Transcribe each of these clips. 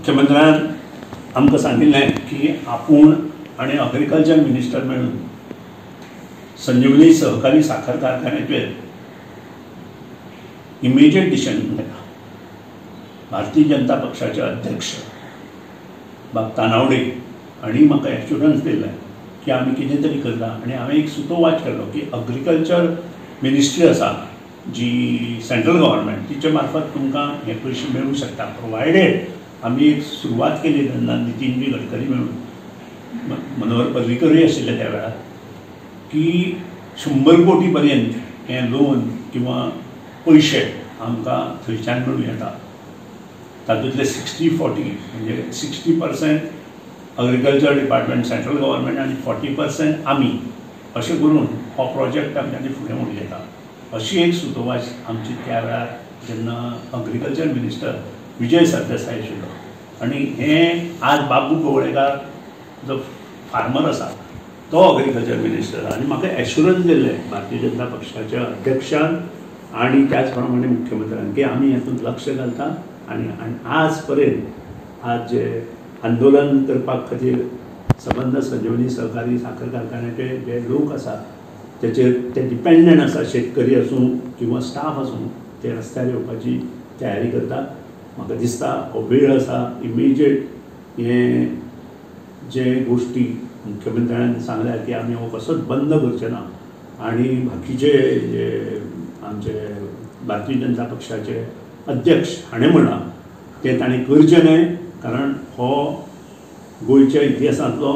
मुख्यमंत्र्यान आमकां सांगिल्लें की आपूण आनी अग्रिकल्चर मिनिस्टर मेळून संजीवनी सहकारी साखर कारखान्याचेर इमिजिएट डिसिजन घेता. भारतीय जनता पक्षाचे अध्यक्ष बाब तानावडे हांणी म्हाका एश्युरन्स दिल्लें की आमी कितें तरी करता आनी हांवें एक सुतोवाच केलो की अग्रिकल्चर मिनिस्ट्री आसा जी सेंट्रल गव्हर्मेंट तिचे मार्फत तुमकां हे पयशे मेळूंक शकता, प्रोवायडेड आमी एक सुरवात केली तेन्ना नितीनजी गडकरी मेळून मनोहर पर्रीकरूय आशिल्ले त्या वेळार की 100 कोटी पर्यंत हें लोन किंवा पयशे आमकां थंयच्यान मेळूं येता. तातूंतले 60-40 म्हणजे 60% अग्रिकल्चर डिपार्टमेंट सेंट्रल गव्हर्मेंट आनी 40% आमी, अशें करून हो प्रोजेक्ट आमच्यांनी फुडें व्हरूं येता अशी एक सुतोवाच आमची त्या वेळार जेन्ना अग्रिकल्चर मिनिस्टर विजय सरदेसाय आशिल्लो. आनी हें आज बाबू कवळेकार जो फार्मर आसा तो अग्रिकल्चर मिनिस्टर आनी म्हाका एश्युरन्स दिल्लें भारतीय जनता पक्षाच्या अध्यक्षान आनी त्याच प्रमाणे मुख्यमंत्र्यान की आमी हातूंत लक्ष घालता. आनी आज पर्यंत आज जे आंदोलन करपा खातीर सबंद संजीवनी सहकारी साखर कारखान्याचे जे लोक आसा तेचेर ते डिपेंडंट आसा, शेतकरी आसूं किंवा स्टाफ आसूं, ते रस्त्यार येवपाची तयारी करतात. म्हाका दिसता हो वेळ आसा इमिजिएट हे जे गोश्टी मुख्यमंत्र्यान सांगल्या की आमी हो कसोच बंद करचे ना आनी बाकीचे जे आमचे भारतीय जनता पक्षाचे अध्यक्ष हाणें म्हणलां तें ताणें करचें न्हय, कारण हो गोंयच्या इतिहासांतलो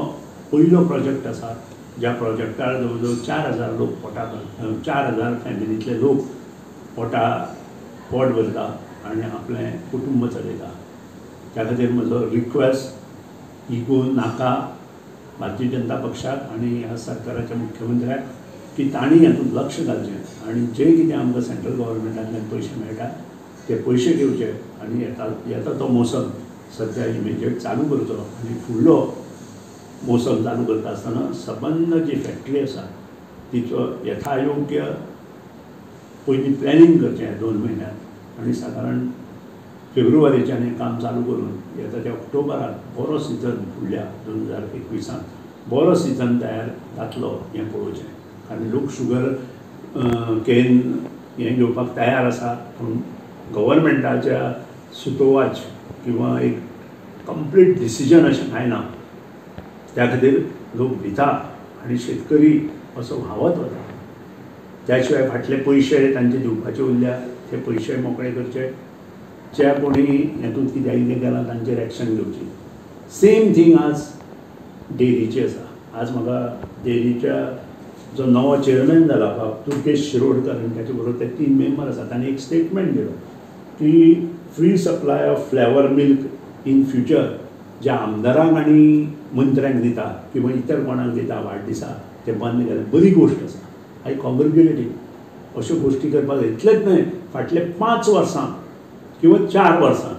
पयलो प्रोजेक्ट आसा ज्या प्रोजेक्टार जवळ जवळ 4000 लोक पोटाक, 4000 फॅमिलींतले लोक पोट भरता आनी आपलें कुटुंब चलयता. त्या खातीर म्हजो रिक्वेस्ट इगो नाका भारतीय जनता पक्षाक आनी ह्या सरकाराच्या मुख्यमंत्र्याक की तांणी हातूंत लक्ष घालचें आनी जें कितें आमकां सेंट्रल गव्हर्मेंटांतल्यान पयशे मेळटा ते पयशे घेवचे आनी येता तो मोसम सद्या इमिजिएट चालू करचो आनी फुडलो मोसम चालू करता आसतना सबंद जी फॅक्टरी आसा तिचो यथायोग्य पयलीं प्लॅनिंग करचें 2 म्हयन्यांत आनी सादारण फेब्रुवारीच्यान हें काम चालू करून येता त्या ऑक्टोबराक बरो सिजन फुडल्या 2021 बरो सिजन तयार जातलो हें पळोवचें. कारण लोक शुगर केन हें घेवपाक तयार आसा, पूण गव्हर्मेंटाच्या सुतोवाच किंवा एक कंप्लीट डिसिजन अशें कांय ना, त्या खातीर लोक भिता आनी शेतकरी असो व्हांवत वता. त्या शिवाय फाटले पयशे तांचे दिवपाचे उरल्या ते पयशे मोकळे करचे, ज्या कोणी हेतूंत कित्याक कितें केलां तांचेर एक्शन घेवची. सेम थींग आज डेअरीची आसा. आज म्हाका डेअरीच्या जो नवो चेअरमॅन जाला बाब तुर्केश शिरोडकर आनी ताचे बरोबर ते 3 मेंबर आसा, तांणी एक स्टेटमेंट दिलो की free supply of flavour milk in future ज्या आमदारांक आनी मंत्र्यांक दिता किंवा इतर कोणाक दिता वाडदिसा ते बंद केलें. बरी गोश्ट आसा, I congratulate it. अश्यो गोश्टी करपाक जाय. इतलेंच न्हय, फाटले 5 वर्सां किंवा 4 वर्सां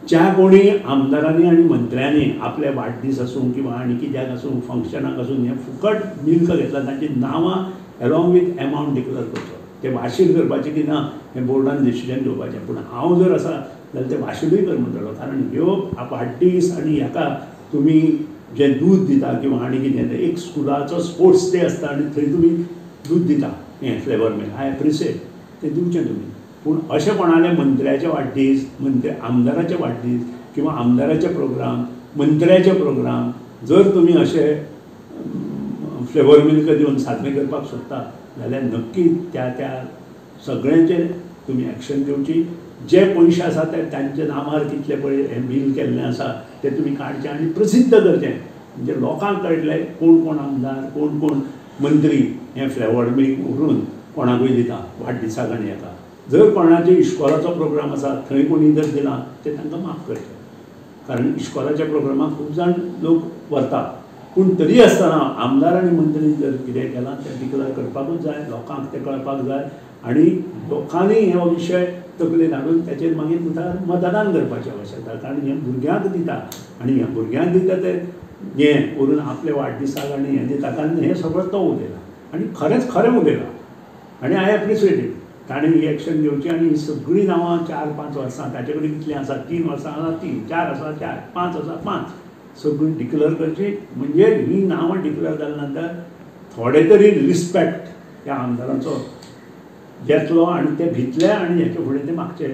ज्या कोणी आमदारांनी आनी मंत्र्यांनी आपले वाडदीस आसूं किंवा आनी कित्याक आसूं फंक्शनाक आसूं हें फुकट मिल्क घेतलां तांची नांवां एलॉंग वीथ एमावंट डिक्लेर करचो. ते वाशील करपाचें की ना हें बोर्डान डिसिजन घेवपाचें, पूण हांव जर आसा जाल्यार तें वाशिलूय कर म्हणटलो, कारण ह्यो वाडदीस आनी हाका तुमी जें दूद दिता किंवा आनी कितें एक स्कुलाचो स्पोर्ट्स डे आसता आनी थंय तुमी दूद दिता हें फ्लेवर मिल्क, I appreciate तें दिवचें तुमी, पूण अशें कोणाले मंत्र्याचे वाडदीस, मंत्री आमदाराचे वाडदीस किंवा आमदाराचे प्रोग्राम, मंत्र्याचे प्रोग्राम जर तुमी अशे फ्लेवर मिल्क दिवन साजरे करपाक सोदता जाल्यार नक्की त्या त्या सगळ्यांचेर तुमी एक्शन घेवची. जे पयशे आसा ते तांच्या नामार कितले पळय हें बील केल्लें आसा तें तुमी काडचें आनी प्रसिद्ध करचें, म्हणजे लोकांक कळटलें कोण कोण आमदार, कोण कोण मंत्री हें फ्लेवर्ड मिल्क व्हरून कोणाकूय दिता वाडदिसाक आनी हेका. जर कोणाचे इश्कोलाचो प्रोग्राम आसा थंय कोणी जर दिला तें तांकां माफ करचें, कारण इश्कोलाच्या प्रोग्रामाक खूब जाण लोक व्हरता, पूण तरी आसतना आमदार आनी मंत्री जर कितें केलां तें डिक्लेर करपाकूच जाय, लोकांक तें कळपाक जाय आनी लोकांनी हो विशय तकलेन हाडून ताचेर मागीर मुखार मतदान करपाची आवश्यकता. कारण हें भुरग्यांक दिता आनी ह्या भुरग्यांक दिता ते हें व्हरून आपले वाडदिसाक आनी हें दिता, कारण हें सगळें तो उलयला आनी खरेंच खरें उलयला आनी I appreciate it. ताणें ही एक्शन घेवची आनी ही सगळीं नांवां 4-5 वर्सां ताचे कडेन कितलीं आसा, 3 वर्सां आसा 3, 4 आसा 4, 5 आसा 5, सगळीं डिक्लेर करची. म्हणजे ही नांवां डिक्लेर जाल्या नंतर थोडे तरी रिस्पेक्ट ह्या आमदारांचो येतलो आनी ते भितले आनी हेच्या फुडें ते मागचे.